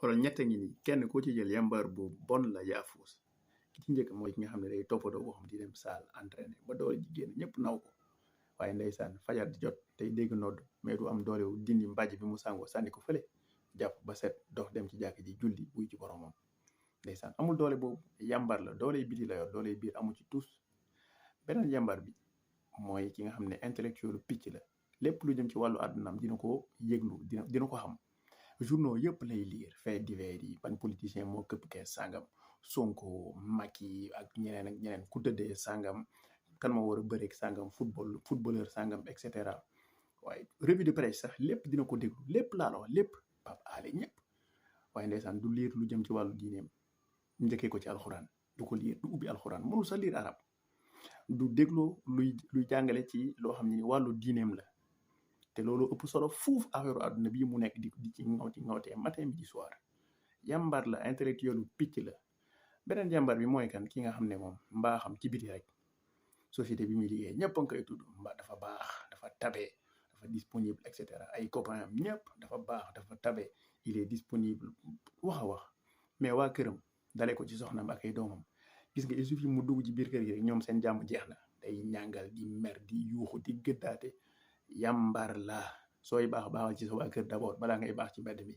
xoolal ñett ngi nii kenn koo ci jël yambar bu bon la yaafuus ki ci njëkk mooy ki nga xam ne day toppatoo boo xam di dem saal entraîné ba doole ji génn ñëpp naw ko waaye ndeysaan fajar di jot tey dégg nodd mais du am doole wu dindi mbàjj bi mu sàngoo sànni ko fële jàpp ba set dox dem ci jàkk ji julli buy ci boromam ndeysaan amul doole boobu yambar la doole biti la yor doole biir amu ci tus beneen yambar bi mooy ki nga xam ne intellectuel picc la lépp lu jëm ci wàllu àddunaam dina ko yëglu dina ko xam journaux yëpp lay lire fait divers yi ban politicien moo këpp kees sàngam Sonko Macky ak ñeneen ku tëddee sàngam kan moo war a bëreeg sàngam footballeur sàngam et cetera waaye revue de presse sax lépp dina ko déglu lépp laa la wax lépp Pape Alé ñëpp waaye ndeysaan du lire lu jëm ci wàllu diineem njëkkee ko ci alxuraan du ko lire du ubbi alxuraan mënul sa lire arab du dégloo luy jàngale ci loo xam ne ni wàllu diineem la te loolu ëpp solo fuuf affaire àdduna bii mu nekk di ci ngawtee matin midi soir yambar la intellectuel picc la beneen yambar bi mooy kan ki nga xam ne moom mbaa xam ci biti rek société bi muy liggéey ñëpp a ngi koy tudd mbaa dafa baax dafa tabe dafa disponible et cetera ay copains am ñëpp dafa baax dafa tabe il est disponible wax a wax mais waa këram dalee ko ci soxnaam ak ay doomam gis nga il suffit mu dugg ci biir kër gi rek ñoom seen jàmm jeex na day ñàngal di mer di yuuxu di gëddaate yambar la sooy baaxal ci sa waa kër d'abord balaa ngay baax ci mbedd mi